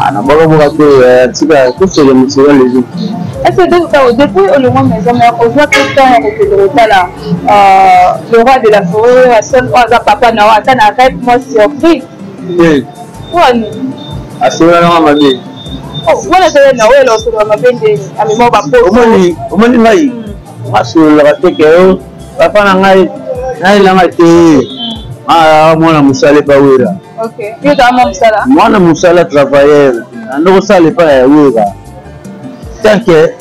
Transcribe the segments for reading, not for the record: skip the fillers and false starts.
Ah, nabwakaboka te, eh, tika tosele mosolo lezo. Est-ce que depuis olongwa maison mère ozwa mpe temps ya kokende kotala euh, le roi de la forêt Werrason oyo aza papa na yo ata na rêve mwa surprise? Wani asolola nanga mabe. Oh, wana ezali na oyo osolola mabe ndeni amema bapoto. Omoni, omoni ngai asololaka te ke oh, papa na ngai nayelanga te ah, mwana mosala epa Wera. Mwana mosala travailleur ando kosala epai ya Wera tant que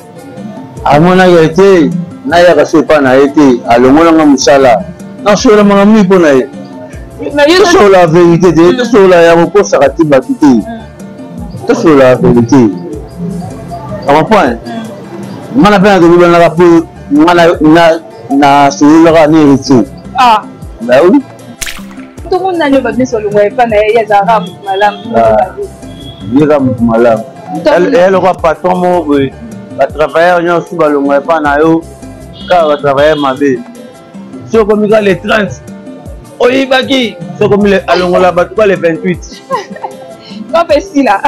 amonaki te nayaka so epai na ye te alongolanga mosala nasolola makambo mingi mpo na ye. Tosolola verité te, tosolola ya kokosaka te bato te, tosolola verité, ocomprendre? Nga na mpe nakolobanaka mpo nga nasololaka na Héritier. Ah. Bah oui. Ntongo nani oyo bato nyonso balongwa epa na ye, ye azalaka motu malamu? Ye kaka motu malamu, eya lokola patron moko boye, batravailleur nyonso balongwa epa na yo kaka batravailleur mabe. Soki okomi kaka le 30 oyibaki, soki okomi alongola bato ka le 28. Kope esila,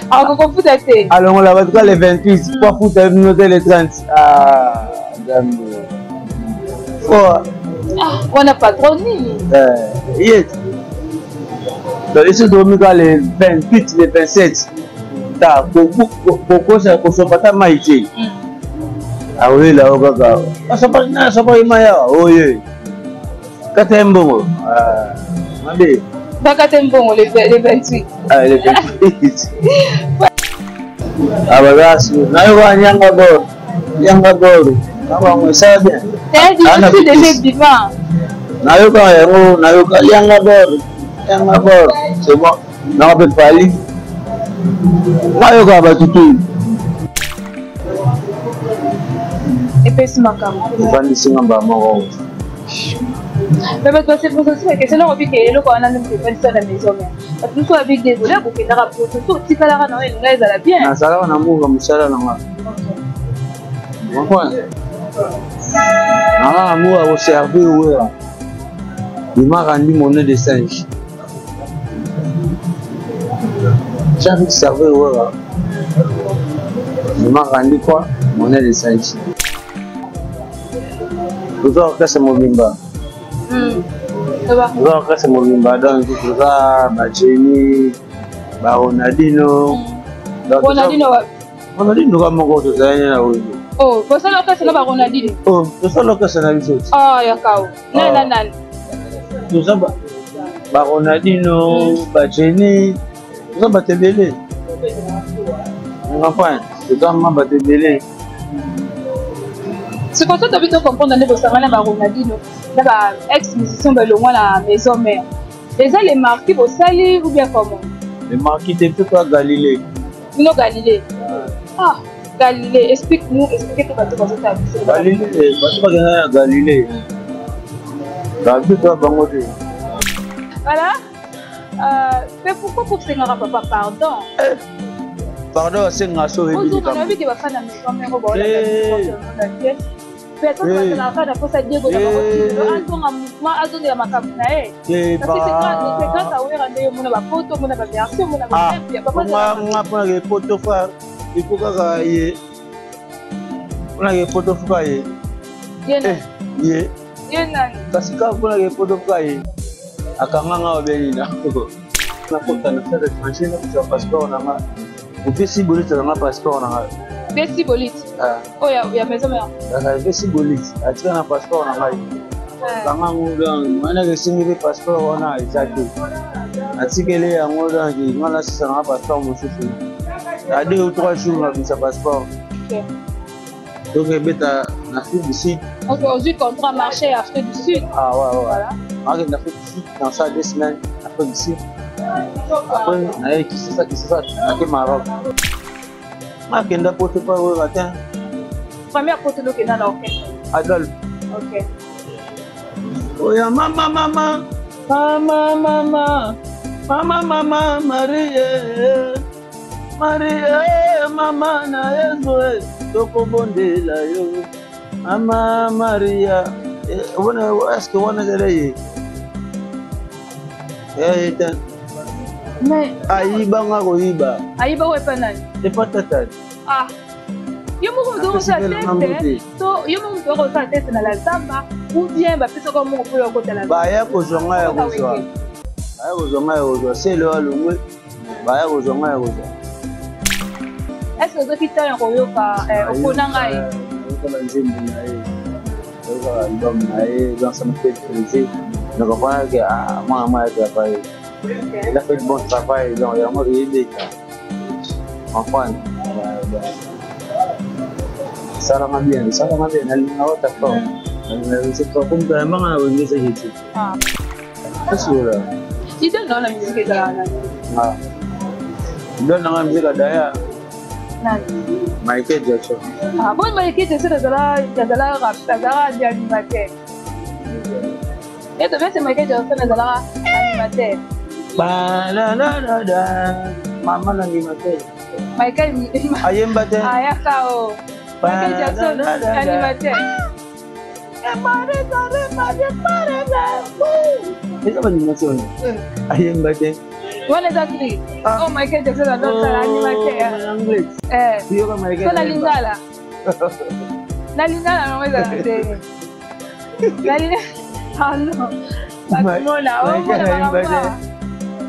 akokofuta te. Alongola bato ka le 28 po afuta bino te le 30. Ah, Nzambe, fort. Ah, wana patron nini? Ye donc esi tokomi kaka le 28, le 27, ta kokosa kosopa ta mai te, akoyela yo kaka asopaki mai awa oye kata ye mbongo mabe. Bakata mbongo le 28. Ah, le 28. Abagasi nayoka nyanga bor, nyanga bor na bango esala bien. Nayoka yango, nayoka lianga bor, lianga bor, c'est bon. Nanga mpe pali nayoka bato te. Epesi makambo. Evandisi nga mbala moko. Mais bato baseposa question noko bike eloko wana nde moto evandisa na maison mère. Bato mosusu babi désolé, bokendaka poto so otikalaka na yo elinga ezala bien. Nazalaka na mbuka mosala na nga, comprendre? Nanga na mbuka koservir Wera, il m'a rendu monnaie de singe. J'ai envie de servir Wera, il m'a rendu quoi? Monnaie de singe. Toza orchestre mobimba, toza orchestre mobimba, donc toza bagenie, baronaldino. Ronaldino? Ronaldino ka moko tozalani na oyo. Oh, bosala orchestre na baronaldino? Oh, tosala orchestre na biso. Ah, yakao nani na nani? Toza baronaldino, bagenie, toza bato ebele, comprendre? Toza ma bato ebele. Sikoyo so tobi tocomprendre nde bosangani na baronaldino na ba ex musicien balongwa na maison mère, eza le marquis bosali ou bien comment? Le marquis te, biso toa Galilée. Bino Galilée? Ah, Galilée, explique nous, explique to bato bazotala biso. Galilée, bato bakenda na Galilée, babiso toa bango te. Voilà. Mais pourquoi posengaka papa pardon? Pardon asengaka so oyebi likambo. Oyebi ke bafana maison mère baolaa te, peut-être bazalaka na posa Diego na bango azonga mouvement, azongela makambo na ye, parce que c'est grâce à Wera nde yo omona bapoto, omona baversion, omona nga mpona ke poto fa ifo kaka ye, mpona ke poto fuka ye. Ye ye. Ye nani? Kasi kaka mpona ke poto fuka ye akanga nga obenina nakota na stade étranger, nakozwa passeport na nga. Opesi bolite na nga passeport na nga. Pesi bolite oyo ya maison mère? Epesi bolite, atika na passeport na ngai kanga ngo, donc wana esengi mpe passeport wana eza te, atikeli yango. Donc nga nasisa nanga passeport mosusu na 2 ou 3 jours, nabimisa passeport, donc ebeta na Afrique du Sud. Ok, ozwi contrat marché ya Afrique du Sud? Ah ouais. Nakende Afrique du Sud, dans ça 2 semaines Afrique du Sud, après naye Kisasa, Kisasa nake Maroc. Nakenda poto pa oyo te. Première poto lokenda na orchestre? Adolphe. Ok. Oya mama, mama, mama, mama, mama, mama Marie, Marie, mama na Yesu, tokobondela yo mama Maria. Wana eske wana ezala ye ye te? Mais ayiba nga koyiba. Ayiba oyo epa nani? Epa tata. Ah. Yo moko moto okosala teste to yo moko moto okosala teste na la zamba ou bien bapesaka moko mpo yo okota la baya kozwa nga ya kozwa baya kozwa nga ya kozwa selo alongwe baya kozwa nga ya kozwa. Est ce que ozwaki ntango ya koyoka eh, opona ngai? Nayoka banzembo na ye, nayoka album na ye, donc ça me fait plaisir de comprendre que ah, mwana mwana travaille, il a fait du bon travail, donc yango eyebeka comprendre. Esalanga bien, esalanga bien, nalinga wata fort, nalinga c'est fort comme yambanga na wenge ezaki te asola. Idole na na musique ezalaka nani? Ah, idole nanga musique adaya nani? Michael Jackson. Ah bon, Michael Jackson azala azalaka animateur. Et tobe se Michael Jackson azalaka animateur. Ba-la-la-la-la. Mama na animateur. Michael ayemba te. Ayaka o Michael Jackson animateur. Eza baanimation ayemba te. Wana eza cri. Oh, Michael Jackson azosala animateur. Anglais. Eh. Yoka Michael so na ayemba. Lingala, na lingala nango ezala te. Na lingala, ah non, batomona Michael omona ayemba makambo te. awa.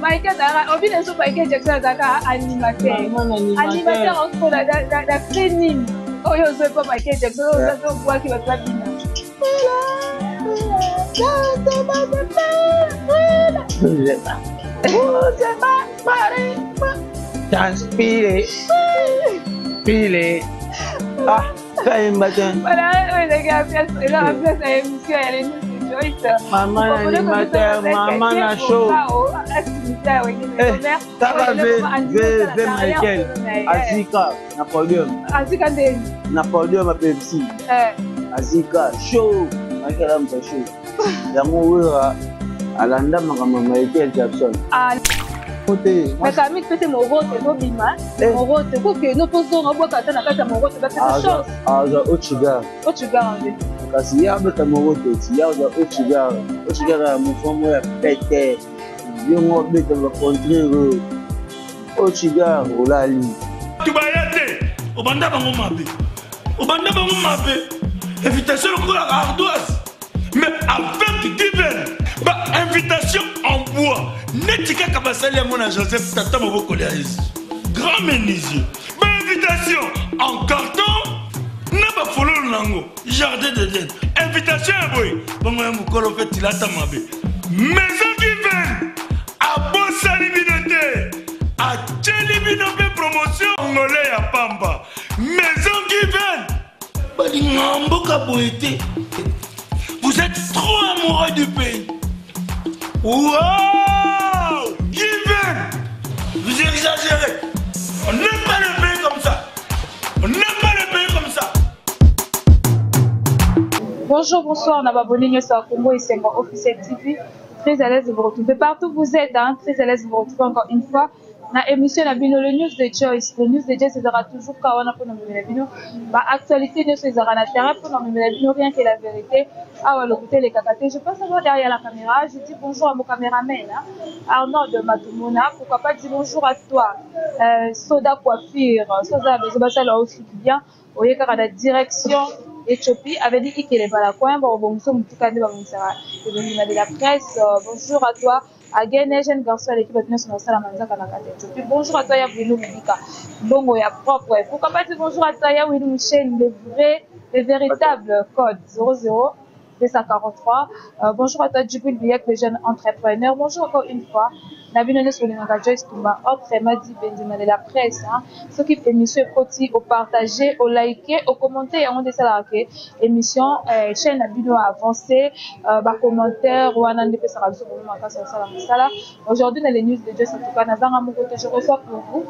Michael azalaka obina so Michael Jackson azalaka animateur. Animateur osikola na cri nini oyo ozwi mpo Michael Jackson oyo oza obwaki bato babina? Transpire pile, ah, kayemba te. Voilà, oyo ezalaki ambiance, eza ambiance ya émission ya Les News de Joyce. Mama na animateur, mama na show. Eh, tala v Michael azika na podium. Azika ndeni? Na podium ya Pepsi. Azika show, Michael amuta show yango. Wera alanda makambo ya Michael Jackson te. Makamiki pete morote ezobima. Eh. Morote kokende mpo zonga obwaka ata na kati ya morote bapesa chance. Azwa ochigar. Ochigar nde. Kasi ye abeta morote ti ye azwa ochigar, ochigar ya mouvement moko ya pete yongo abeta bacontraire oyo ochigar olali. Bato baya te, obanda bango mabe, obanda bango mabe, invitation lokola ardoise, mais avec Given, bainvitation en bois neti kaka basali yango na Joseph tata mobokoli ya Yesu, grand menuisier, bainvitation en carton na bafololo nango jardin d'Eden, invitation ya boye bongo ya mokolo mpe tilata mabe. Maison Given abosani bino te, atieli bino mpe promotion ngole ya pamba. Maison Given balingaka mboka boye te. Vous êtes trop amoureux du pays. Wow, Given, vous exagérez. On n'aime pas le pays comme ça, on n'aime pas le pays comme ça. Bonjour, bonsoir, na baboni nyonso ya Congo Esengo Officiel TV. Très à l'aise de vous retrouver partout où vous êtes, hein, très à l'aise de vous retrouver encore une fois. Na émission na bino, le News de Choice. Le News de Choice ezalaka toujours ka wana mpona memela bino baactualité nyonso ezalaka na terrain, mpona memela bino rien que la vérité. Awa lokuta elekaka te. Je passe d'abord derrière la caméra. Je dis bonjour à mon caméraman, hein, Arnaud de Matumona. Pourquoi pas dire bonjour à toi, Soda Coiffure. Soda besoin basala osuki bien. Oye kaka na direction Éthiopie, avenue Ikelemba la coin, babongiso motuka nde babongisaka ebongima de la presse. Bonjour à toi Agene, jeune garçon à l'équipe nyonso na kosala manzaka na kati ya Éthiopie. Bonjour à toi ya Bruno Mubika, mbongo ya propre. Pourquoi pas dire bonjour à toi ya Willy Mouchen, le vrai, le véritable code 00 243. Bonjour à toi Djibril Biyak, le jeune entrepreneur. Bonjour encore une fois na bino nyonso bolingaka Joyce Tumba, autrement dit Benzema de la presse, hein. Soki émission ekoti, opartage, olike, okommente, yango nde esalaka ke émission chaîne na bino avancé. Bacommentaire wana nde epesaka biso vraiment makasi ya kosala mosala. Aujourd'hui na les News de Joyce, en tout cas nazanga moko te, je reçois pour vous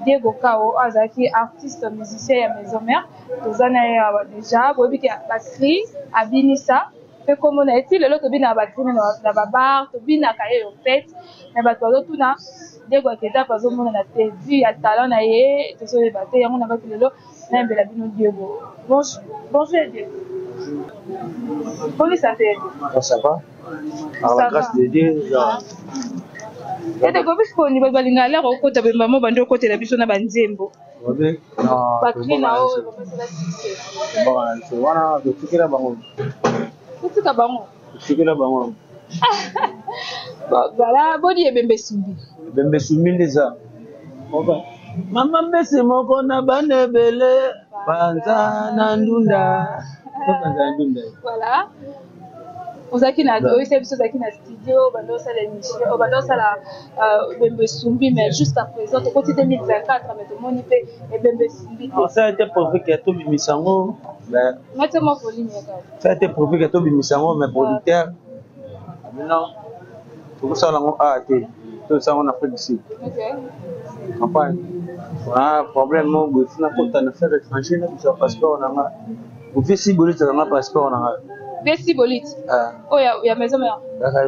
Diego Kao oyo azalaki artiste musicien ya Maison Mère. Toza na ye awa déjà, boyebi ke bacri abinisa mpe kombo na ye ti lelo. Tobinaka bacri na babar, tobinaka ye yo fete, mais bato bazotuna Diego akenda bazomonana te vu ya talent na ye, tozoyeba te yango. Na baki lelo nayembela bino Diego. Bonjour, bonjour Diego, boni santé ya Diego? Ça va, par la Ça grâce va. de Dieu, genre. Ete kobi koni bato balingaka lere okota bemba mo bandi okotela biso na banzembo. Ba cri na oyo bapesela succès. Tobaka na biso wana, totikela bango. Totika bango. Totikela bango. Bon, voilà, boni ebembe esumbi? Ebembe esumbi nde eza mama mbese moko na bana ebele, panza na ndunda, panza na ndunda. Voilà, ozalaki na, oyebisa biso ozalaki na studio, banda osala émission, banda osala ebembe esumbi, mais jusqu'à présent tokoti 2024, mais tomoni mpe ebembe esumbi te. Ça a été prévu que tobimisa yango. Ngati mwa volume ya kaka. Ça a été prévu que tobimisa yango, mais producteur maintenant tokosala yango a te, tosala yango na Afrique du Sud. Comprendre, wana problème moko boye, funa kota na affaire étranger, na bisa passeport na nga, ovesi bolite na nga, passeport na nga. Vesi bolite oyo ya Maison Mère.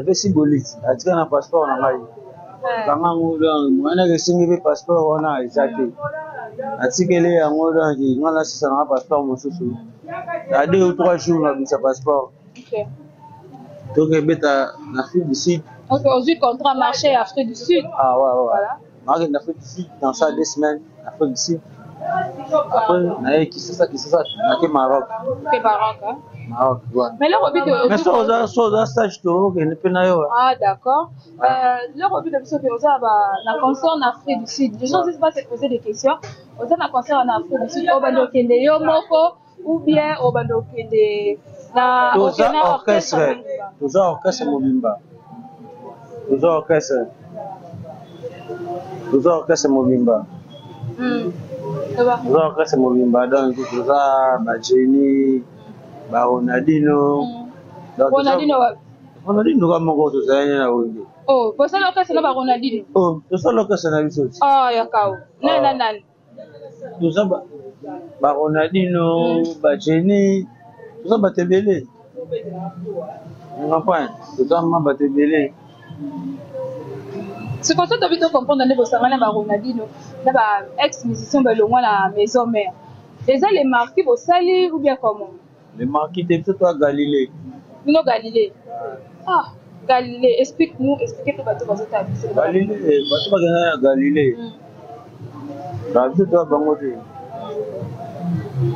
Vesi bolite atika na passeport na ngai, kanga yango. Donc moyanaka esengi mpe passeport wana eza te, atikeli yango. Donc nga nasisa nanga passeport mosusu na 2 ou 3 jours, nabimisa passeport, tokebeta na Afrique du Sud. Ok, ozwi contrat marché ya Afrique du Sud. Ah ouais. Voilà. Nakende Afrique du Sud dans ça 2 semaines, Afrique du Sud. Après naye Kisasa, Kisasa nake Maroc. Ok, Maroc, hein? Maroc, ouais. Mais là obi que Mais so oza stage, tokokende mpe na yo. Ah d'accord. Lelo obi na biso ke oza na concert na Afrique du Sud. Les gens va se poser des questions. Oza na concert na Afrique du Sud, obandi okende yo moko ou bien obandi okende na Toza orchestre, toza orchestre mobimba, toza orchestre, toza orchestre mobimba, toza orchestre mobimba. Donc toza bagenie, baronaldino. Ronaldino? Ronaldino ka moko, tozalani na Wenge. Oh, bosala orchestre na baronaldino? Oh, tosala orchestre na biso. Ah, ya kao nani na nani? Toza baronaldino, bagenie, toza bato ebele, comprendre, toza ma bato ebele. Sikoyo so tobi tocomprendre nde bosangani na baronaldino na ba ex musicien balongwa na Maison Mère, eza le marquis bosali ou bien comment? Le marquis te, biso toa Galilée. Bino Galilée? Ah, Galilée, explique nous, explique mpe bato bazotala biso. Galilée, bato bakenda na Galilée, biso toa bango te.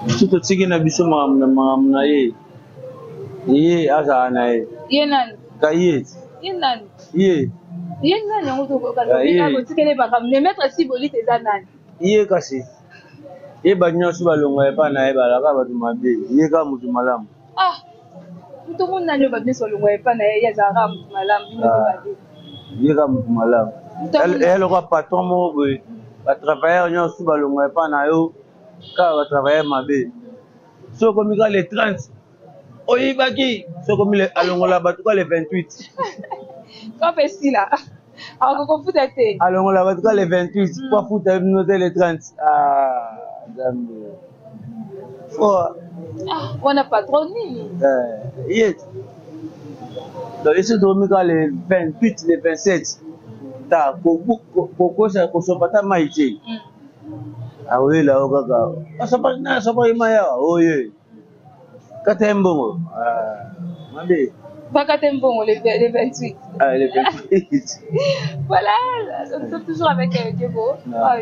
Biso totiki na biso makambo na makambo na ye, ye azala na ye. Ye nani? Kaye. Ye nani? Ye. Ye nani yango? Tokotikele makambo ne maître Sibolite eza nani? Ye kasi ye, bato nyonso balonga epai na ye balaka bato mabe, ye kaka motu malamu. Ah, moto ngo nani oyo bato nyonso balongwa epai na ye, ye azalaka motu malamu, bino nde babe? Ye kaka motu malamu. Eya lokola patron moko boye, batravailleur nyonso balongwa epai na yo, kaka batravailleur mabe. So okomi kaka le 30, oyibaki, so okomi alongola bato kaka le 28. Kope esila, akokofuta te. Alongola bato kaka le 28 po afuta bino te le 30. Ah, Nzambe, fo. Ah, wana patron nini? Ye donc esi tokomi kaka le 28, le 27, ta kokosa kosopa ta mai te, akoyela yo kaka asopaki mai awa oye kata ye mbongo mabe. Bakate mbongo le 28. Ah, le 28. Voilà, nous sommes toujours avec Diego. Ah,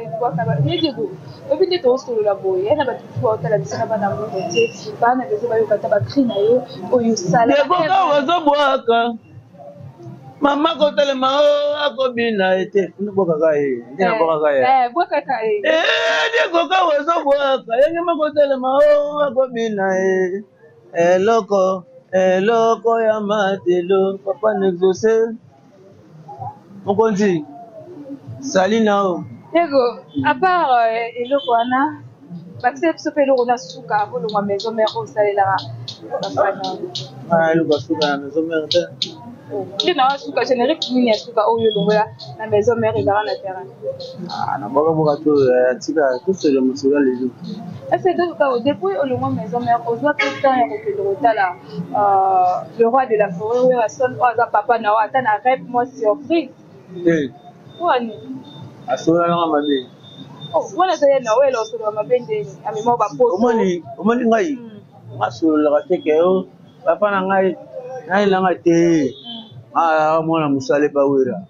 mais Diego, oyebi nde tozosolola boye na bato mosusu baotala biso na bana monde entier, bana bezo bayoka ta bacri na yo oyo osala. Diego ka wazobwaka mama kotelema o akobina ete bwakaka ye nde nabwakaka ye. Bwakaka ye. Diego ka wazobwaka yenge makotelema o akobina ye, eloko eloko ya matelo, papa nexaucé, mokonzi sali na o. Diego, à part eloko wana, bakisela biso mpe eloko na suka bolongwa Maison Mère oyo osalelaka bafana. Eloko ya suka na Maison Mère te. Nde na wa suka générique nini ya suka oyo olongola na Maison Mère ezalaka na terrain? Nabwakaboka to tika tosela mosolo lelo. Ese toka depuis olongwa Maison Mère, ozwa mpe temps ya kokende kotala le roi de la forêt oyo ason, oyo aza papa na yo, ata na rep mwa surprise? Wani? Asola nanga mabe. Wana ezali na wela osolola mabe ndeni amema bapoto. Omoni ngai, nga asololaka te ke yo papa na ngai, nayelanga te. Ah, mwana mosala epa Wera.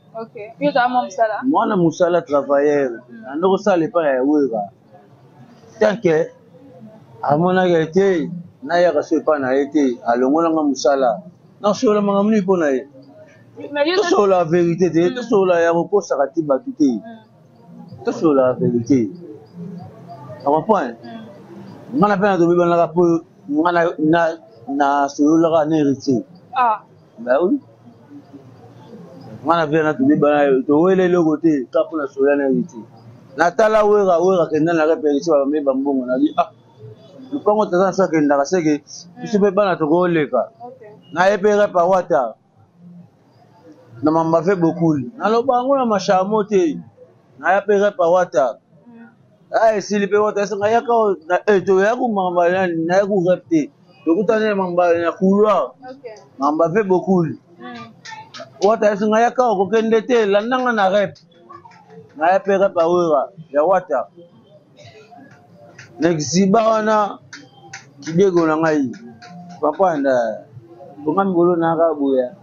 Mwana mosala travailleur. Ando kosala epa ya Wera. Tant que amonaki ete nayaka so epa na ye te, alongola nga mosala. Nasolola makambo nini mpo na ye? Tosolola verite te, tosolola ya kokosaka te bato te. Tosolola verite. Ocomprendre? Nga na mpe na tobebanaka mpo nga nasololaka na Héritier. Bah oui. Nga na viana tobebana towela eloko te kaka mpo na solola na Héritier. Natala Wera, Wera akenda na rep Héritier bamemi bambongo na bi ah lopango tata na so akendaka seke biso mpe bana tokoleka na ye mpe rep awata na mambave bokuli naloba yango na mashamo te naya mpe rep awata ah esili mpe wata esenga yaka toya kumamba nani naya ku rep te tokutani na mamba na couloir mamba mpe bokuli wata esenga yaka okokende te landanga na rep naya mpe rep awera ya wata na exiba wana kidego na ngai papa nda bonga mikolo naka boya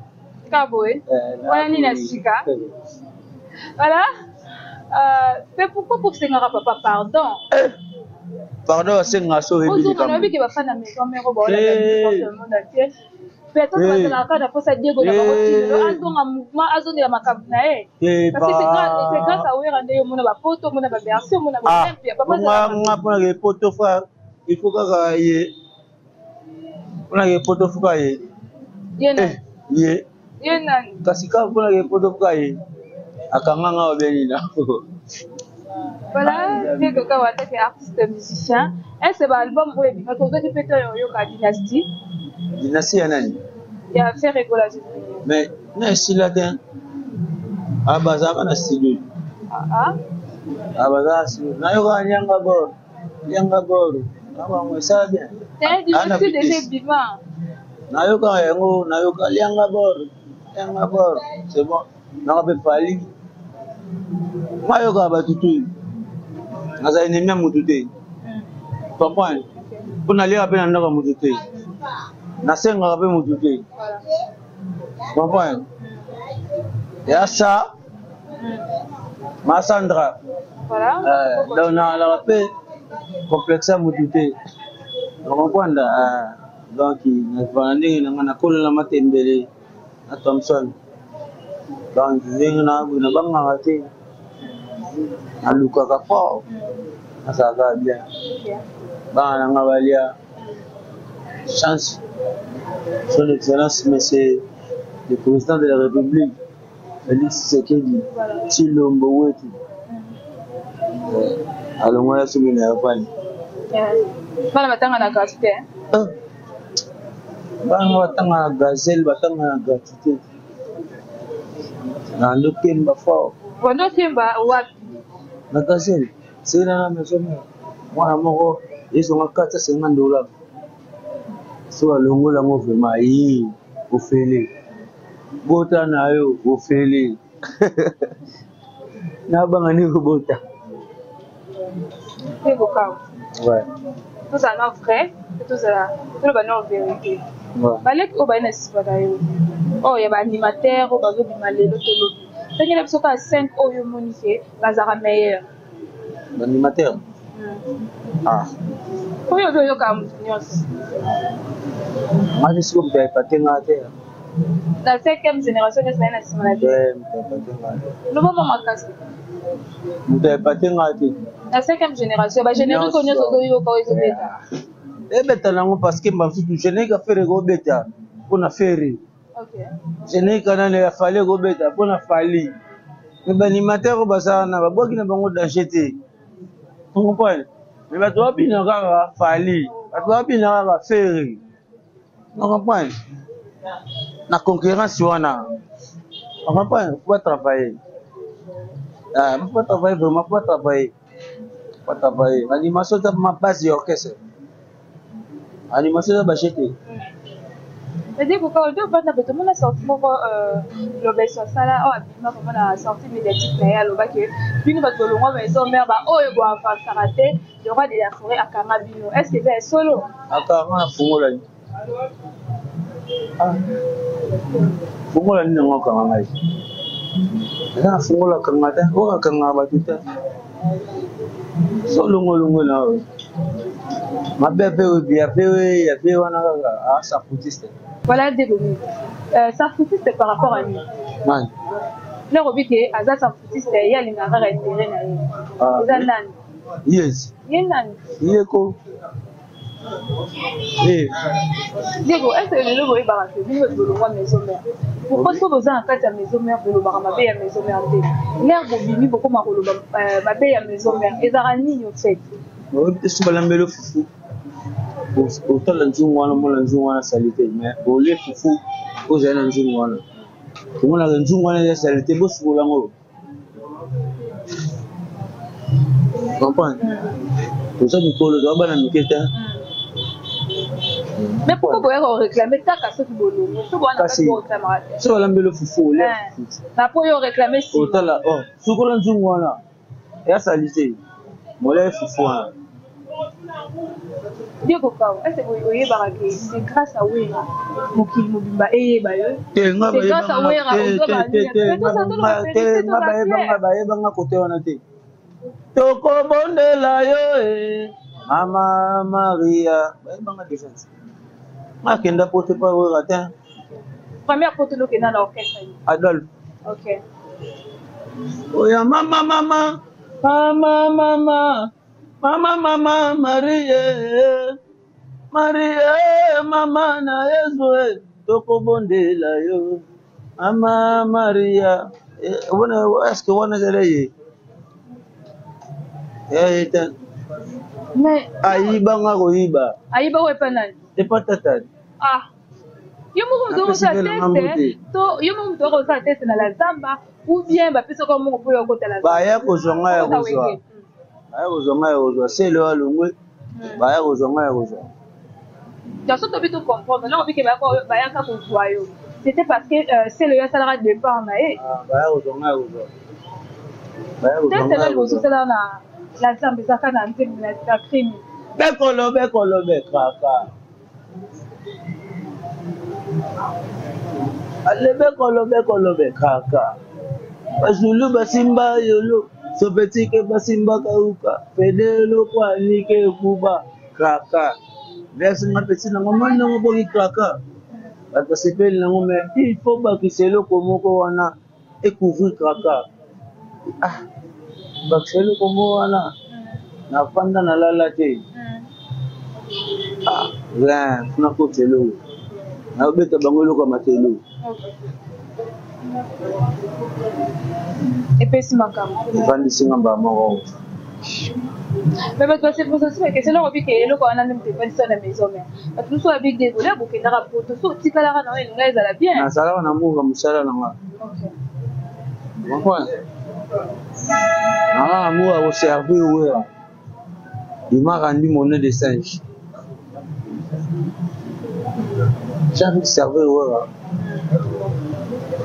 Kaka boye wana nini ya sika? Voilà. Mais pourquoi bosengaka papa pardon? Pardon basengaka so oyebi likambo. Oyebi ke bafana maison mère baolanda biso le monde entier. Peut-être bazalaka kaka na posa Diego na bango ti lelo azonga mouvement, azongela makambo na ye. Parce que c'est grâce, c'est grâce à Wera nde yo omona ba poto, omona ba Bercy, omona ba Olympia. Papa azalaka. Nga mpona ke poto frère, il faut kaka ye. Mpona ke poto fuka ye. Ye nani? Ye. Ye nani? Kasi kaka mpona ke poto fuka ye. Akanga nga obe nini? Voilà, Diego Kawa en tant qu'artiste musicien, est-ce que l'album oyo ebimaki ozwaki mpe to oyoka Dynastie? Dynastie ya nani? Ya Ferre Gola. Mais na esila te. Ah, bazalaka na studio. Ah, ah bazalaka na studio. Nayoka nyanga bor. Nyanga bor. Nabango esala bien. Eh, Dynastie déjà ebima. Nayoka yango, nayoka lianga bor. Lianga bor. C'est bon. Nanga mpe Fally. Nayoka bato tu. Naza ennemi ya motu te. Comprendre? Mpo naliaka mpe na ndako ya motu te. Nasengaka mpe motu te. Comprendre? Ya sa ma Sandra. Donc nalaka mpe complexe ya motu te. Comprendre? Donc nazala ndenge na ngai nakolela matembele na Thomson. Donc ndenge nabangaka te. Nalukaka fort. Nazalaka bien. Bana na ngai balia chance. Son Excellence Monsieur le Président de la République Félix Tshisekedi Tshilombo wetu alongola soki na yapani. Bana batanga na gratuité. Bana batanga na gazelle, batanga na gratuité. Na ndokemba fort. Wandokemba wapi? Na gazelle. Sela na maison mère. Mwana moko ezonga 450 $. So alongola yango vraiment yi ofele. Bota na yo ofele. Nabanga ni kobota. Diego Kawa. Ouais. Tozala na vrai, tozala toloba na vérité. Baleki oyo baye na nsima na yo oyo ya baanimateur oyo bazobima lelo tolobi tangela biso kaka 5 oyo omoni ke bazalaka meilleur. Baanimateur? Ah. Oyo obi oyokaka motu nyonso. Ngati siko moto ayepate nga te. Na 5e génération nyonso baye na nsima na te. Moto ayepate nga te. Loba mwa makasi. Moto ayepate nga te. Na 5e génération bagénérique oyo nyonso ozoyoka oyo ezobeta. Ebeta nango parce que basusu générique afere ekobeta mpona Ferre. Générique nani ya Fally ekobeta mpona Fally. Mais baanimateur oyo bazala na babwaki na bango danger te. Comprendre? Mais bato babina kaka Fally, bato babina kaka Ferre. Comprendre? Na concurrence wana. Comprendre? Faut travailler. Ah, faut travailler vraiment, faut travailler. Faut travailler. L'animation c'est ma base ya orchestre. Animation eza baje te. C'est-à-dire que quand on va bato mona sortie moko Lobeso asala oyo abima vraiment na sortie médiatique na ye alobaki bino bato bolongwa maison mère ba oyo boavansaka te, le roi de la forêt akanga bino. Est-ce que eza ya solo? Akanga afungola. Ah. Fungola nini yango okanga ngai? Eza na fungola kanga te, oyo akangaka bato te. So longolongo na oyo. Mabe mpe oyo ya mpe ya mpe wana kaka ah safutiste. Voilà Diego. Euh, safutiste par rapport à nini? Nani? Lero bike aza safutiste ye alingaka kaka intérêt na ye. Ah, Eza nani? Yes. Ye nani? Ye ko. Eh. Diego, est-ce que lelo boyebaka te bino bato bolongwa maison mère pourquoi soki boza na kati ya maison mère bolobaka mabe ya maison mère te lere bobimi bokoma koloba euh, mabe ya maison mère ezalaka nini au fait oyebi te soki balambeli fufu otala nzungu wana omona nzungu wana salite mais olie fufu ozali na nzungu wana omonaka nzungu wana eza salite bosukola yango Comprendre? Toza mikolo, toza bana mike te. Mais pourquoi boyaka koréclame kaka soki bolongo soki wana kasi soki olambeli fufu olia eh. fufu na po yo réclame si otala oh sukola nzungu wana ya salite molia fufu wana. Diego Kao, est-ce que oyebaka que c'est grâce à Wera mokili mobimba eyeba yo? Te nga bayebanga bayebanga kote wana te. Tokobondela yo e Mama Maria bayebanga deja. Nga kenda poto pa Wera te. Première poto lokenda na orchestre. Adolphe. Ok. Oya mama mama mama mama Mama mama Marie Marie mama na Yesu eh, tokobondela yo mama Maria eh, wana est-ce que wana ezali ye eh, te Mais ayiba nga koyiba ayiba oyo epa nani? Epa tata. Ah. Yo moko moto okosala test to yo moko moto okosala test na la zamba ou bien bapesaka moko mpo yo okota la zamba. Baya kozwa ngai ya kozwa. Baya kozwa ngai ya kozwa sele oyo alongwe. Baya kozwa ngai ya kozwa. Donc soki tobi to comprendre eloko bike bayaka kozwa yo c'était parce que euh, sele oyo asalaka départ na ye. Ah, baya kozwa ngai ya kozwa. Test na liboso osalaka na la zamba ezalaka na nzembo na crime. Bekolo bekolo bekaka. Alebe kolobe kolobe kaka bazulu basimba yolo sopetike basimba kauka pedelo kwanike kuba kaka verse nga pesi nango moni nango boki kaka bato basepeli nango mais il faut bakisa eloko moko wana ecouvrir kaka ah bakisa eloko moko wana nafanda nalala te ah rien kuna kota eloko nayobeta bango eloko ya matelo epesi makambo evandisi nga mbala moko. Mais bato baseposa soki bakeseni eloko bike eloko wana nde moto evandisa na maison mère bato mosusu babi désolé bokendaka poto so otikalaka na yo elinga ezala bien. Nazalaka na mbuka mosala na nga comprendre nanga na mbuka koservir wera. Il m'a rendu monnaie de singe. J'ai envie de servir Wera.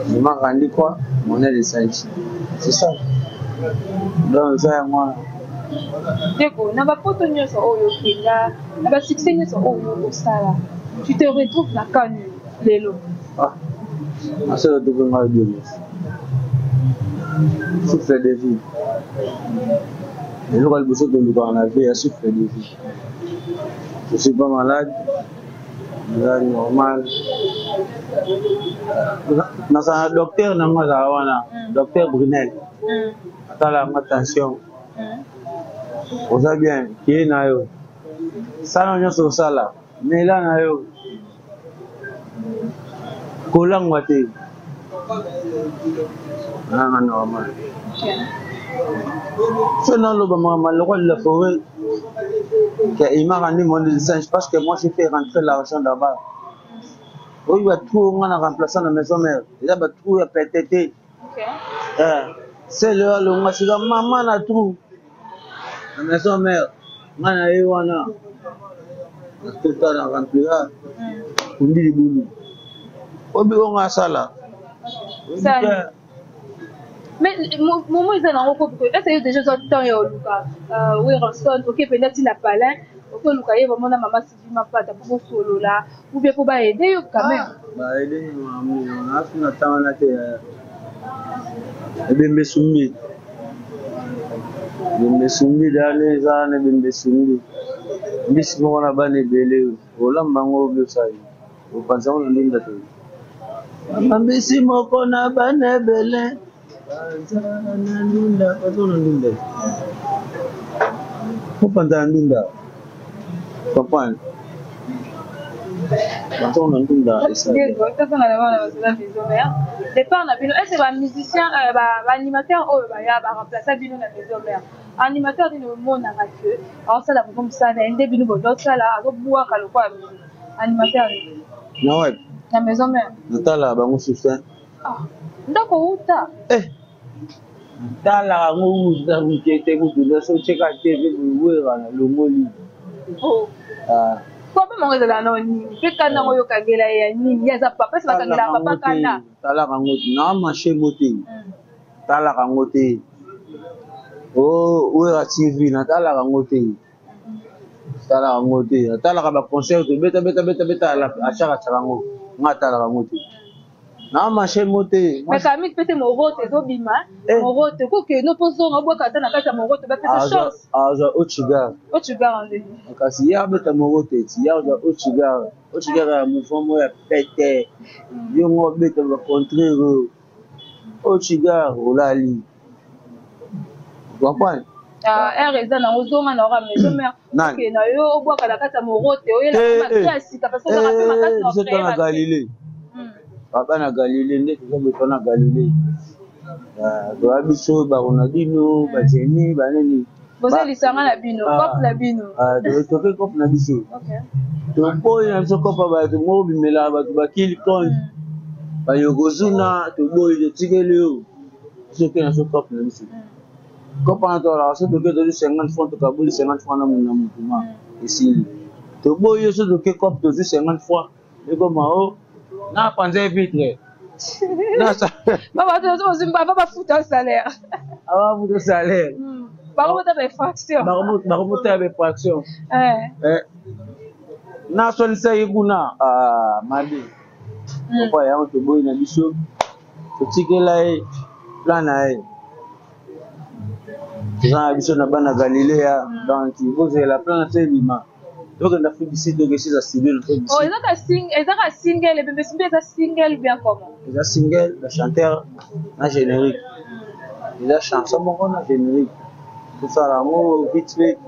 Il m'a rendu quoi? Monnaie de singe. C'est ça. Donc, ça, moi. Ndeko, na bapoto nyonso oyo okenda, na basuccès nyonso oyo osala, tu te retrouves na kani lelo? Ah, nasala tuku ngai Dieu merci. Souffle de vie. Eloko ya liboso tolukaka na vie ya souffle de vie. Je suis pas malade, naza normal. Nazala na docteur na nga azala wana, docteur Brunel. Atala nga tension. Oza bien, kiye na yo. Sala nyonso osala, mela na yo. Kolangwa te. Nanga normal. So naloba makambo le roi de la forêt il m'a rendu mon de singe parce que moi j'ai fait rentrer l'argent là-bas. Oyo ba trou nga na remplaçant na maison mère. Eza ba trou ya pete te. Eh, sele alonga sika mama na trou. Na maison mère nga na ye wana nakota na remplira kundi libulu obi oyo nga asala. Mais momo eza nango ko est-ce que déjà ozwa temps ya oluka Werrason oke mpenza ntina palin? Okoluka ye vraiment na mama Sylvie Mapata mpo bosolola ou bien mpo ba aider yo quand même. Ba aider ni mama na suna tanga na te. Ebembe sumbi. Ebembe sumbi dale eza na ebembe sumbi. Mbisi moko na bana ebele olamba yango obi osali. Opanza yango na ndunda te. Mama mbisi moko na bana ebele. Panza na ndunda, panza na ndunda. Opanza na ndunda. Comprendre? Panza na ndunda. Départ na bino, est-ce que ba musiciens, euh, ba, ba animateurs oyo baya ba remplacer bino na maison mère? Animateur nini omonaka que aosala vraiment mosala na ye nde bino bozosala azobwaka lokola animateur nini? Na wapi? Na maison mère. Natala bango susu. Ah, ndako uta. Eh. Tala yango uta moke te kutu nyonso otyeka te mpe wera na longoli. Oh. Ah. Problème yango ezala na nini? Mpe kanda yango oyokangela ye ya nini? Ye aza papa, esi bakangela papa kanda. Talaka yango te, na marché mo te. Talaka yango te. Oh, Wera TV, natalaka yango te. Talaka yango te. Atalaka ba concert beta beta beta beta achaka chaka yango. Nga atalaka yango te. Na marché mo te. Mais kami pete morote ezobima. Eh. Morote ko ke no pozo nga bwaka ata na kati ya morote ba pesa chance. Aza ochigar. Ochigar nde. Kasi ya beta morote ti ya aza ochigar. Ochigar ya mouvement mo ya pete. Hmm. Yo ngo beta ba contraire. Ochigar olali. Comprendre? Ah, heure eza nango zonga na ora maison mère. Nani? Na yo obwaka na kati ya morote oyela eh, makasi ya sika parce que ozaka mpe makasi na biso na Galilée. Baba na Galilée nde toza boto na Galilée. Ah, toza biso ba Ronaldinho, ba Jenny, ba nini. Boza lisanga na bino, ah, cop na bino. Ah, toke cop na biso. Toboyi na biso cop ya bato moko bimela bato bakili compte. Ba Yokozuna toboyi totikeli yo. Biso ke na biso cop na biso. Cop wana tolaka so toke tozwi 50 francs tokaboli 50 francs na na mutu ma esili. Toboyi yo so toke cop tozwi 50 francs ekoma o na panza ye vitre. Baba bafuta salaire. Abafuta salaire. Bakobota ba infraction. Bakobota ba infraction. Eh. Naswanisaki kuna ah, mabe. Papa yango toboyi na biso totikela ye plan na ye. Toza na biso na bana Galilea donc bozela plan na biso ebima. Tokende Afrique du Sud tokende za studio na Afrique du Sud. Oh, ezaka sing ezaka single ebembe simbi eza single bien comment? Eza single ba chanteur na générique. Eza chanson moko na générique. Tosala yango vite fait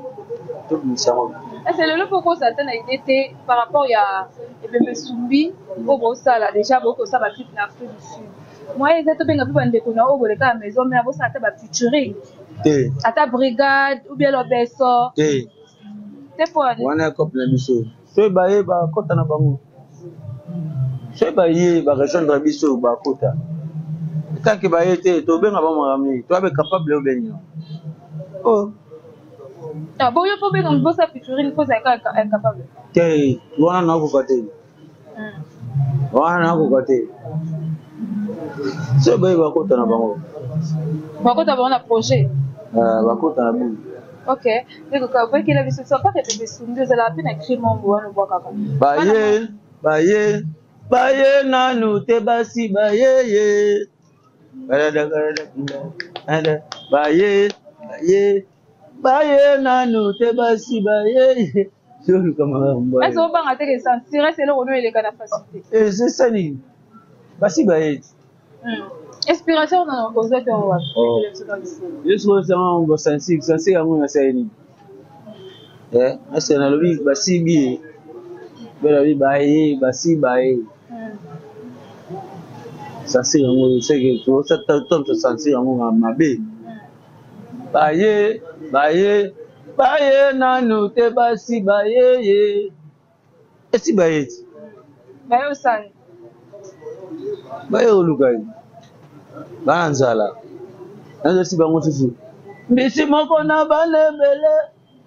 tobimisa yango. Est-ce lelo mpo kozala ata na idée te par rapport ya ebembe sumbi oyo bosala déjà bokosala ba clip na Afrique du Sud. Moyen eza tobenga mpe bandeko na oyo boleka na maison mère bosala ata ba featuring. Te. Ata brigade ou bien lobeso. Te. Te mpo wana ya cope na biso. Soki baye bakota na bango. Soki baye ba rejoindre biso bakota. Tant que baye te tobenga bango makambo nini? Toza capable obenga. Oh. Ah, bon, yo mpo benga bosa featuring mpo ozalaka incapable. Te, wana nakoka te. Wana nakoka te. Soki baye bakota na bango. Bakota bango na projet. Ah, bakota na bango. Ok, ndeko kabwekela biso so apart ebebe sumbi ozalaka mpe na cri mombo wana obwakaka. Baye, baye, baye nanu te basi baye ye. Baye, baye, baye nanu te basi baye ye. Toluka makambo. Est-ce obanga te ke sentir est eloko no eleka na facilité? Eh, c'est ça nini? Basi baye. Inspiration na ozwaki yango wapi? Oh. Yesu oyo yango ba sensible, sensible yango na sali nini? Eh, ese nalobi basibi ye. Balobi baye, basi baye. Sensible yango c'est que to to sensible yango mabe. Baye, baye, baye nanu te basi baye ye. Esi baye ti. Baye osani. Baye oluka ye. Bana nzala. Nazo si bango susu. Mbisi moko na bana ebele.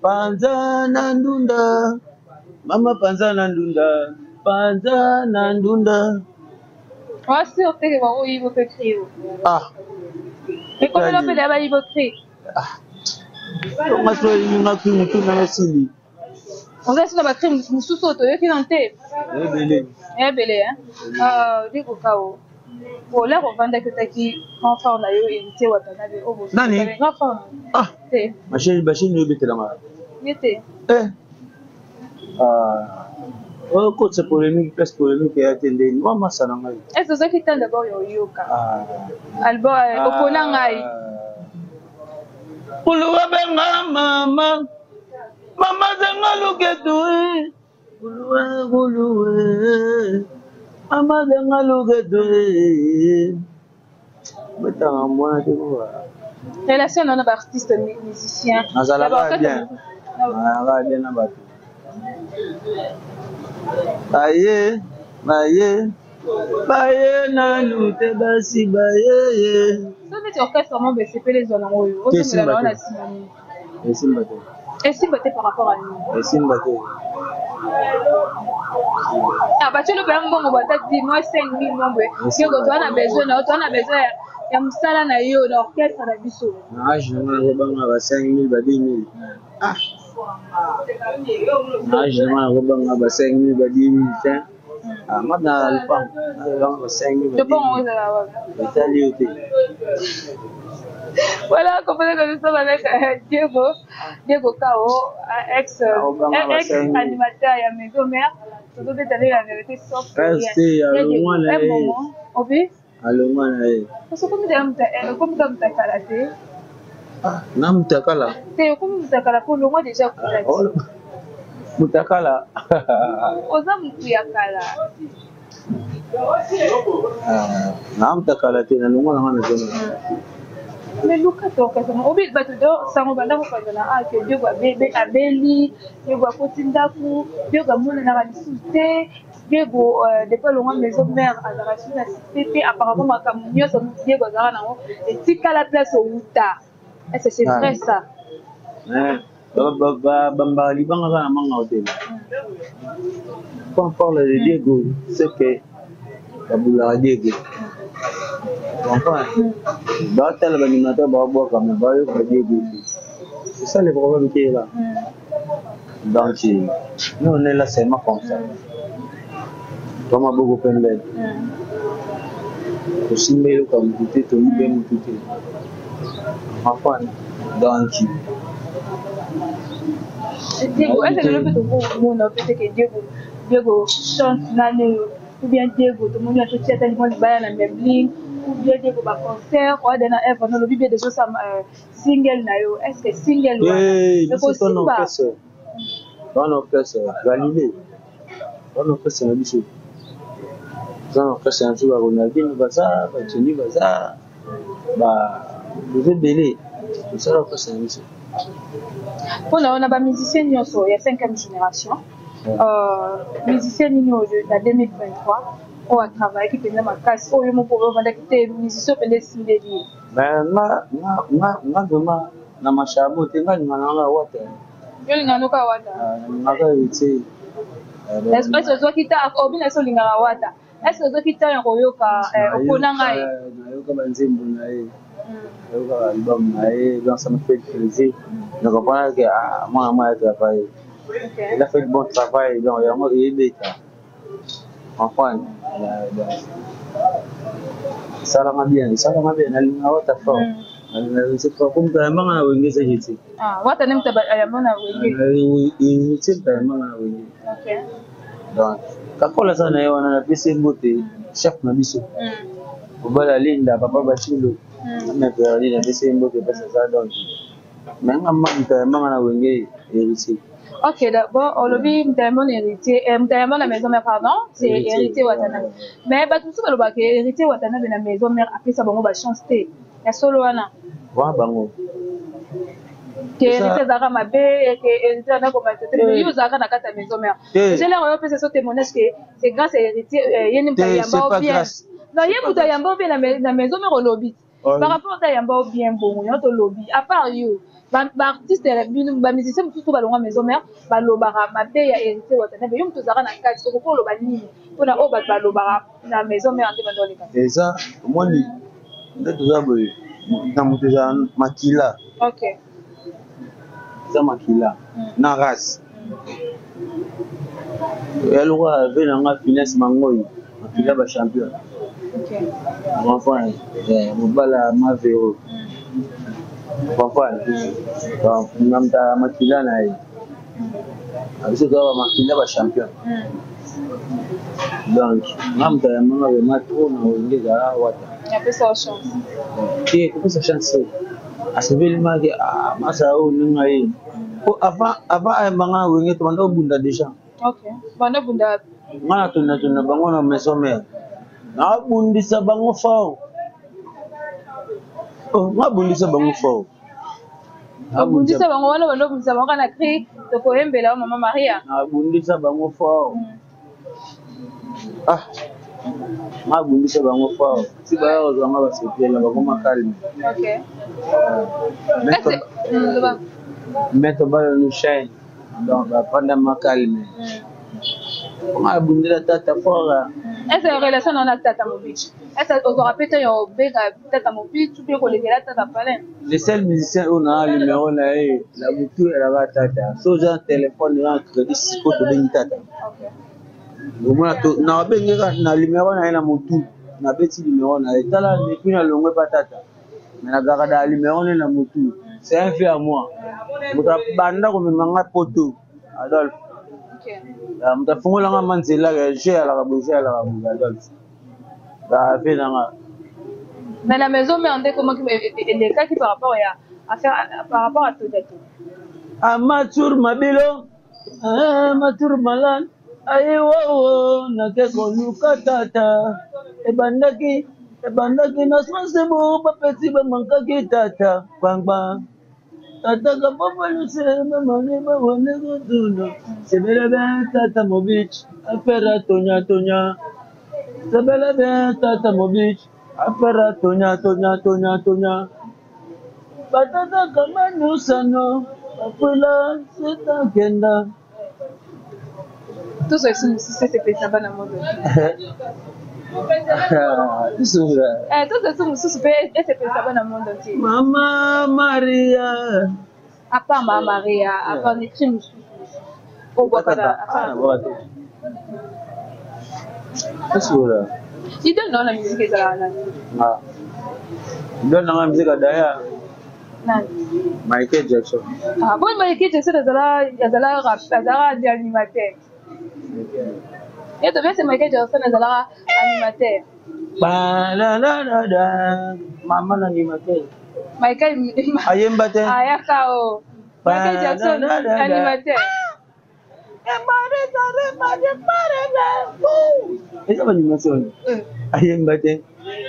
Panza na ndunda. Mama panza na ndunda. Panza na ndunda. Oa sûr te ke bango oyibo mpe cri o. Ah. Ekomela mpe na bayibo cri. Ah. Nga so olingi nga cri mutu na esili. Oza esi na bacrime mosusu oyo toyoki nano te? Ebele. Ebele. Diego Kao, olaka ovandaki, otaki grand frère na yo Héritier Watanabe oyo. Nani? Grand frère. Ah. Te. Machine, machine oyo ebetelanga. Ye te. Eh. Ah. Okotisa polémique place polémique eya te, ndeni wa masa na ngai. Est ozwaki temps d'abord ya oyoka album Opona Ngai? Kuluwa benga mama, mama zanga luketu. Kuluwe, kuluwe, mama zanga luketu. Betanga mwana te kowa. Relation na na baartiste musicien? Nazalaka bien, nazalaka bien na bato. Baye, baye, baye nanu te, basi bayeye. So neti orchestre mo besepele ezwa nango oyo ozongela na wana nsima nini? Esimba te. Esimba te par rapport à nini? Esimba te. Ah, batieli mpenza mbongo, bata di mwa 5000 mbongo yoko, toza na besoin na yo, toza na besoin ya mosala na yo na orchestre na biso. Na age na nga nakobanga ba 5000, ba 2000? Ah, na age na nga nakobanga ba 5000, ba 10000 te. Ah, nga na lupango nakobanga ba 5000, ba 10000, etali yo te. Voilà, comprenez que nous sommes avec Diego, Diego Kao, ex, ex animateur ya Maison Mère. Tozobeta la vérité sauf rien. Un moment, obi? Alongwa na ye. Okomi moto akala te. Na moto akala. Te, okomi moto akala mpo longwa déjà kuna. Moto akala. Oza motu ya kala. Na moto akala te, nalongwa nanga na zona. Mais luka tokasa obi bato do sango banda kopanzana ake Diego abeli, Diego akoti ndako, Diego amonanaka lisusu te. Diego, depuis alongwa Maison Mère, azalaka lisusu na succès te. Apparemment makambo nyonso Diego azalaka nango etikala place outa. Est ce c'est vrai, ça? Bambaka libanga kaka na manga hôtel. Quand on parle de Diego, c'est que babulaka Diego, comprends? Baotala baanimateur, baobwaka, mais bayoka Diego te. C'est ça le problème qui est là. Donc nous, on est là seulement comme ça, to maboko pembeni, tosimba eloko ya motu te, toyibe motu te, comprendre? Donc Diego, est-ce que lelo mpe tokomona peut que Diego, Diego chance nani oyo, ou bien Diego tomoni atotia ata limwa libaya na Memling, ou bien Diego baconcert oada na œuvre nolobi bien déjà osala single na yo? Est ce que single wana ekosimba? Wana orchestre Galilée, wana orchestre na biso, eza na orchestre na biso. Ba Ronaldino baza, bajeni baza, boza ebele, tosala orchestre na biso. Mpona wana bamusicien nyonso ya 5e génération, musicien nini oyo na 2023 oyo atravaillaki mpenza makasi, oyo moko oyo ovandaki te, musicien mpenza esimbeli ye? Nga, nga vraiment na machabo te, nga linga nanga Wata. Yo linga noka Wata? Nalingaka Héritier. Est ce ozwaki ta obina so olingaka Wata? Est ce que ozwaki ntango ya koyoka Opona Ngai? Nayoka banzembo na ye, nayoka album na ye, donc ça me fait plaisir de comprendre que ah, mwana mwa ya travail, il a fait du bon travail. Donc yango eyebeta, comprendre? Esalanga bien, esalanga bien. Nalinga Wata fort, nalinga Héritier fort. Ko moto ayambanga na Wenge eza Héritier. Wata nde moto ayamba na Wenge? Héritier moto ayambanga na Wenge. Donc kakola aza na ye wana, napesi ye mbote, chef na biso, mobali alinda papa Bashilo ameperali, napesi ye mbote mpasi aza. Donc me nga ma moto ayambanga na Wenge, Héritier. Ok, d'abord, olobi moto ayamba na Héritier, moto ayamba na Maison Mère, pardon, c'est Héritier Watanabe. Mais bato mosusu balobaka Héritier Watanabe na Maison Mère apesa bango bachance te. Ya solo wana? Wana bango. Ke Héritier azalaka mabe, ke Héritier anda komata te. Yo ozalaka na kati ya Maison Mère, j'ai l'air oyo opesa so témoignage que c'est grâce à Héritier, ye nde moto ayamba o bien. Non, ye moto ayamba o bien na Maison Mère. Olobi par rapport ata ayamba o bien, bongo yango tolobi, à part yo, baartiste bino, bamusicien mosusu balongwa Maison Mère balobaka mabe ya Héritier Watanabe. Yo moto ozalaka na kati, okoki oloba nini mpona oyo bato balobaka na Maison Mère nde bando oleka? Eza omoni nde toza boye na moto, eza makila. Eza makila na race. Ya lokola ve na nga finance mangoi makila ba champion. Comprendre? Mobala mavero. Comprendre? Donc namta makila na ye. Biso toza ba makila ba champion. Donc nga moto ayambanga vraiment trop na wenge ezala wata. Apesa chance. Te kopesa chance te. Asepeli maki ah masa oyo ndenge aye. Po avant avant ayamba nga na wenge tobanda kobunda déjà. Ok. Banda bunda. Nga na tunda tunda bango na maison mère. Nabundisa bango fort. Oh, nga bundisa bango fort. Obundisa bango wana banda obundisa bango na cri tokoyembela mama Maria. Nabundisa bango fort. Ah. Nga bundisa bango fort. Si baya kozwa nga basepela bakoma calme. Ok. Maître Balo nous chaîne. Donc bafanda ma calme. Nga abundela tata fort. Est-ce que relation na tata Mobichi? Est-ce que ozwaka pe temps ya obenga tata Mobichi ou bien kolekela tata Palin? Le seul musicien oyo na numéro na ye na butu elaka tata. So oza na téléphone na crédit siko tobengi tata. Omona to na babengeka na numéro na ye na motu. Nabeti numéro na ye. Tala depuis na longwe pa tata. Mais nazalaka na numéro na ye na motu. C'est un fait à moi. Moto abanda komema nga poto. Adolphe. Moto afungola nga ma nzela ya je alaka boye je alaka boye Adolphe. Ba fait na nga. Mais la maison mère nde komaki elekaki par rapport ya affaire par rapport à Todato. Amatur mabilo, amatur malan, aye wowo nake koluka tata. Ebandaki, ebandaki na smasebo bapesi bamankaki tata. Bangba. Tata kapapa luse mamane bawane kotuna. Sebele ben tata mobich, afera tonya tonya. Sebele ben tata mobich, afera tonya tonya tonya tonya. Batata kamanu sano, bafula sita kenda. Tout ça, c'est c'est ça na moto. Tout ça. Eh, tout ça, c'est c'est ça na monde entier. Mama Maria. À part Mama Maria, à part les crimes. Oh, ah, Idole na la musique ezalaka nani? Ah. Idole na musique d'ailleurs. Nani? Michael Jackson. Ah, bon Michael Jackson azala azala rap, azala animateur. Et to c'est Michael Jackson azala animateur. Ba la la la la mama na animateur. Michael ayemba te. Ayaka o. Michael Jackson animateur. Eza ba animation. Ayemba te.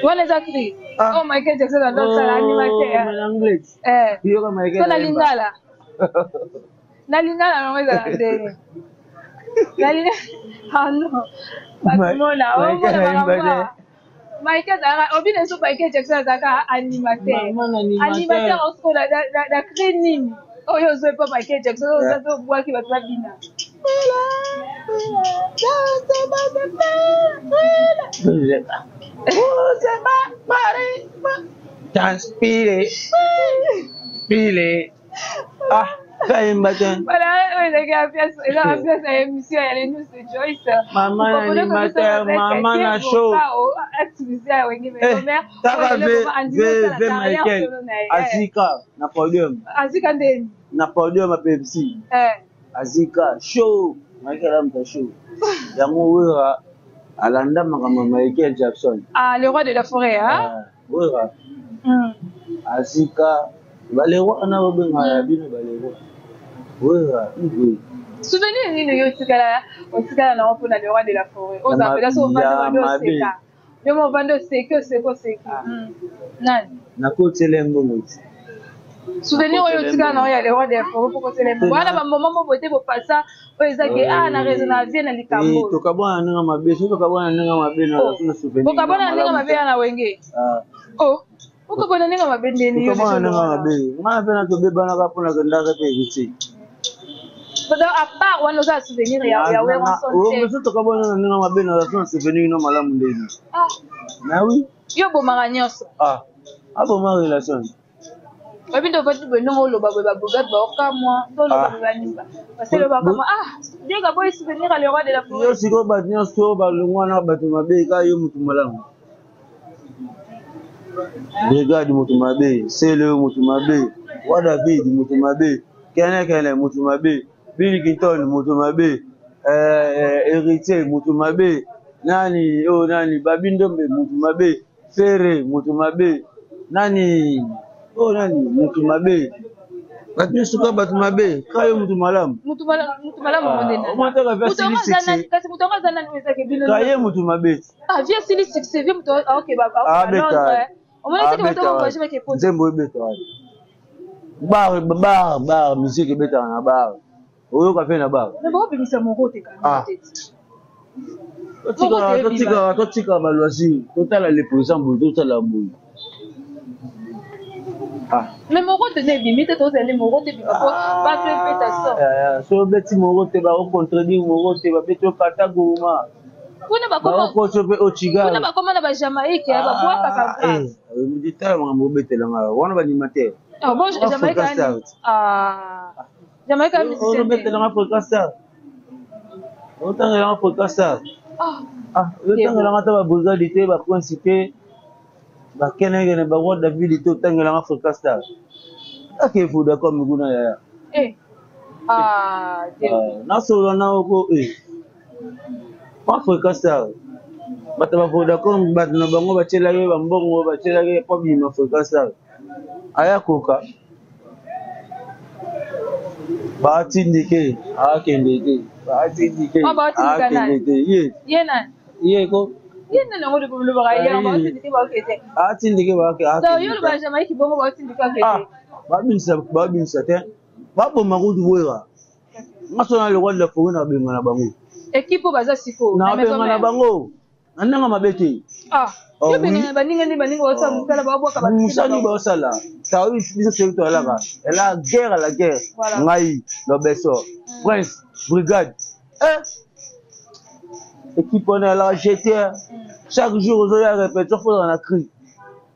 Wana eza cri. Oh Michael Jackson azosala animateur. Na anglais. Eh. Yoka Michael. So na lingala. Na lingala nango ezala ndenge. Na lingala. Ah non. Bakomona, omona makambo. Michael azalaka obina so Michael Jackson azalaka animateur. Animateur osiko na cri nini? Oyo ozwi epa Michael Jackson oyo ozobwaki bato babina. Transpire. Pile. Ah, kayemba te. Voilà, oyo ezalaki ambiance, eza ambiance ya émission ya les news de Joyce. Mama na animateur, mama na show. Taka ve ve Michael Azika na podium. Azika ndeni. Na podium ya Pepsi. Eh. Azika show. Michael amta show. Yango wera alanda makambo Michael Jackson. Ah, le roi de la forêt, hein? Wera. Azika balero wana babengaka ya bino balero. Wera igwe. Souvenir nini yo otikala otikala nango mpona le roi de la forêt? Oza mpenza so ovandi ovandi oseka. Yo mo ovandi oseki oseki oseki. Nani? Nakotela mbongo ti. Souvenir oyo otikala nango ya le roi de la forêt mpo kotela mbongo. Wana ba moment mo bote bopasa oyo ezaki ah na raison na vie na likambo. Tokabwana ndenge mabe, so tokabwana ndenge mabe na na souvenir. Bokabwana ndenge mabe ya na wenge. Oh. Okabwana ndenge mabe ndeni yo. Tokabwana ndenge mabe. Nga pe na tobebanaka mpona kendaka pe héritier. Donc à part wana oza souvenir ya ya Werrason. Oh, mais so tokabwana na ndenge mabe na na souvenir no malamu ndeni. Ah. Na oui. Yo bomaka nyonso. Ah. Aboma relation. Babi nde ovandi boye ndenge oloba boye babrigade baokamwa nde oloba boye banimba basele bakamwa ah Diego aboyi souvenir ya le roi de la forêt. Yo sikoyo bato nyonso balongwa na bato mabe kaka yo motu malamu. Brigade motu mabe, Sele motu mabe, Roi David motu mabe, Kene Kene motu mabe, Bill Clinton motu mabe, eh, Héritier motu mabe, nani oyo oh, nani Babi Ndombe motu mabe. Ferre moto mabe nani oyo oh, nani moto mabe bato nyonso kaka bato mabe kaka yo moto malamu kaye moto mabe nzembo ebeta wapi bar bar bar musique ebetaka na bar oyoka mpe na bar ah. Totika totika ba loisir totala le présent boye totala boye ah. Mais moko te nde ebimi te tozali moko te ebima po ah. bato ebeta so eh, so obeti moko te bakocontredire moko te babeti okata goma kuna bakokoso mpe ochiga kuna bakoma na bajamaïque ah, babwakaka eh, tala makambo obetela nga wana baanimateur Jamaïque musicien obetela nga Africa Star otangela nga Africa Star ah. ah otangela nga ata ba Brigade te ba Prince te ba Kenekene ba Roi David te otangela nga Africa Star ake Vodacom kuna yaya eh ah, ah nasolola na oko eh Africa Star bato ba Vodacom bato na bango batielaki bambongo batielaki mpo bima Africa Star aya koka Batindike akende te batindike ah, akende te ye ye nani ye ko ye nani yango lobaka ye yango batindike bakende te atindike bakende donc yo lobaka Jamaïque bongo batindike akende ah, babimisa babimisa te baboma kutu wera nga so na le roi de la forêt na benga na bango équipe oyo baza sikoyo na benga na bango na ndenge mabe te ah, oh, baninga nde baninga basala oh. mosala babwaka mosala nini basala tawi biso soki toyalaka ela guerre la guerre ngai lobeso mm. prince brigade eh équipe wana elaka jeter mm. chaque jour ozoya répétition fozala na cri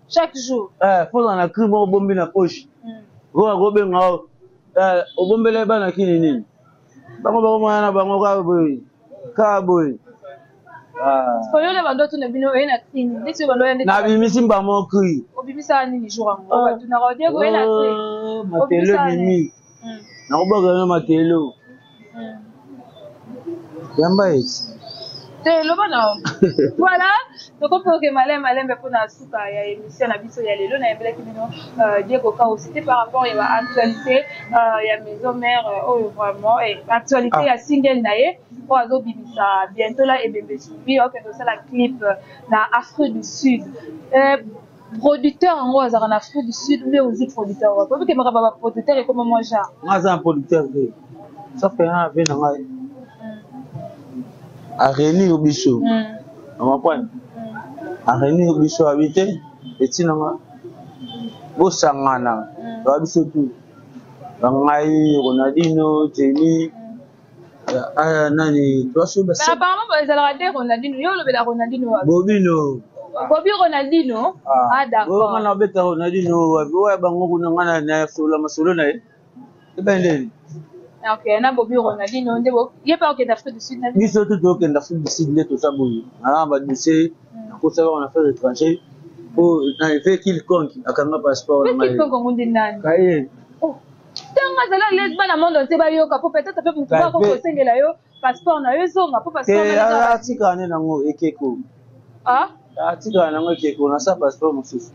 chaque jour eh fozala na cri moko obombi na poche mm. oyo akobenga eh, obombela bana kini nini bango bakomona na bango kaka boye kaka boye ah. Oyo na bando tuna bino oye na cri nini ndeti bando ya ndeti nabimisi mbamo cri obimisa nini jour yango ah. batunaka Diego oye na cri oh, matelo ebimi hmm. nakobwaka yo matelo hmm. yamba esi te loba na voilà tokomi oke malembe malembe mpona suka ya émission na biso ya lelo nayembelaki bino euh, Diego Kao c'était par rapport ya baactualité euh, ya maison mère euh, oyo vraiment eh, actualité ah. ya single na ye oyo azobimisa bientôt la ebembe subi okende osala clip na Afrique du Sud producteur yango azalaka na Afrique du Sud nde ozwi producteur wapi oyebi ke makambo ya baproducteur ekoma mwa genre nga aza na producteur te sauf que nga na vie na ngai a réunir biso mm. comprendre mm. a réunir biso abi te etina nga bosangana mm. ba biso tout ngai Ronaldinho Jenny mm. ah, nani toaso ba apparemment ezalaka te Ronaldinho yo olobela Ronaldinho wapi Bobino Bobi Ronaldinho ah, ah d'accord nga na beta Ronaldinho wapi oyo bango kuna nga na solo masolo na ye ebendeli Ok, na Bobi Ronaldinho nde ye mpe akokende Afrique du Sud na biso tu tokende Afrique du Sud nde toza boye na ba dossier nakosaka en affaires étrangères po na ve quiconque akanga passeport na ngai quiconque ngo nde nani kaye oh ntango azala les bana monde entier bayoka po peut-être mpe motu moko akosengela yo passeport na yo ezonga po passeport atikala nde nango ekeko ah atikala nango ekeko nasa passeport mosusu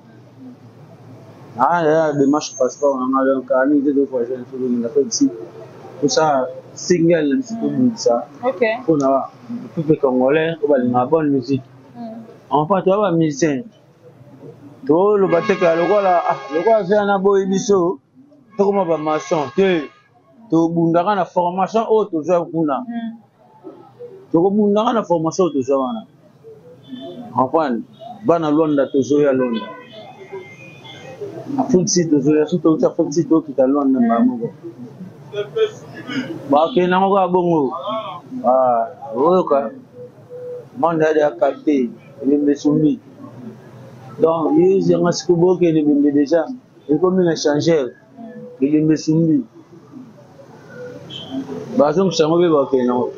ah ya démarche passeport na ngai donc kala mingi te tovoyage na tozokenda mpe bisi tosala single na biso tobongisa mpona peuple congolais oyo balingaka bonne musique enfin toya ba musicien toloba te kaka lokola ah, lokola vea na boyi biso tokoma ba maçon te tobundaka na formation oyo tozwa kuna hmm. tokobundaka na formation oyo tozwa wana comprendre bana lwanda tozoya lwanda afrique si tozoya so touti afrique si tokita lwanda mbala hmm. moko bakende yango kaka bongo ah, oyoka monde ya deya capte ebembe esumbi donc ye yanga sikoyo bokende ebembe deja. Ekomi na changeur. Elembe esumbi. Bazongisa yango mpe bakende nango.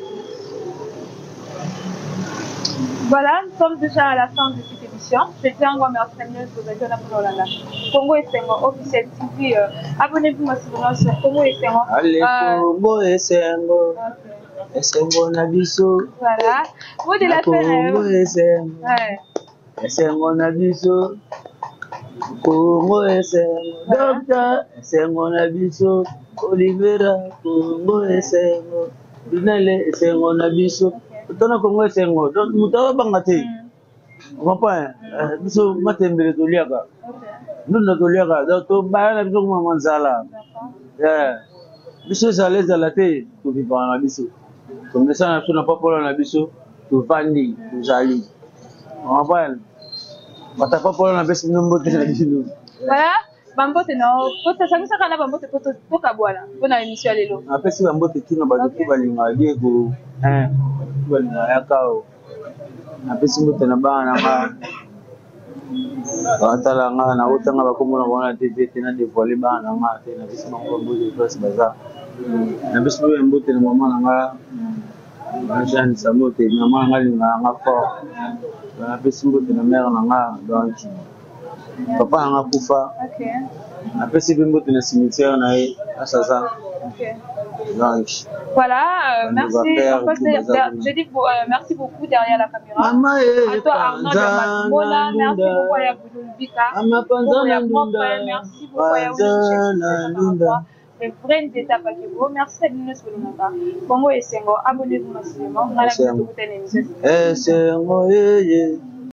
Voilà, nous sommes déjà à la fin de cette émission. Je tiens à vous remercier pour votre Congo Esengo officiel TV. Abonnez-vous massivement sur Congo Esengo. Allez, Congo Esengo. Okay. Esengo na biso. Voilà. Mot de la fin. Congo Esengo. Ouais. Esengo na biso. Congo Esengo. Docteur Esengo na biso. Olivera Congo Esengo. Binale Esengo na biso. Tona Congo Esengo. Donc moto abanga te. Comprend? Biso matembele toliaka. Ndunda toliaka. Donc tobaya na biso komama nzala. Biso ezala ezala te tovivaka na biso. Tomesana na biso na papola na biso tovandi tozali. Comprend? Bato ya papola na pesi bino mbote na bino. Voilà. Bambote na potasangisaka na bambote po tokabwana mpona émission ya lelo. Napesi bambote tuna bato tu balingaka Diego, bato tu balingaka Yakao. Napesi mbote na bana na nga batala nga nakotanga bakombo na bango na TV te, na dévoile bana na nga te. Napesi bango bambote place baza. Napesi mpe mbote na mama na nga Jeanne Samote, mama na nga alingaka nga fort. Napesi mbote na mère na nga, donc papa na nga kufa. Napesi mpe mbote na cimetière na ye asaza. Donc Voilà, merci. En fait, je dis merci beaucoup derrière la caméra. Mama à toi Arnaud de Mola, merci beaucoup à Yaboudoul Bika. Merci beaucoup à Yaoundé. Les vraies étapes à Kebo. Merci à nous sur le monde. Bongo et Sengo, abonnez-vous massivement. Esengo, yeye.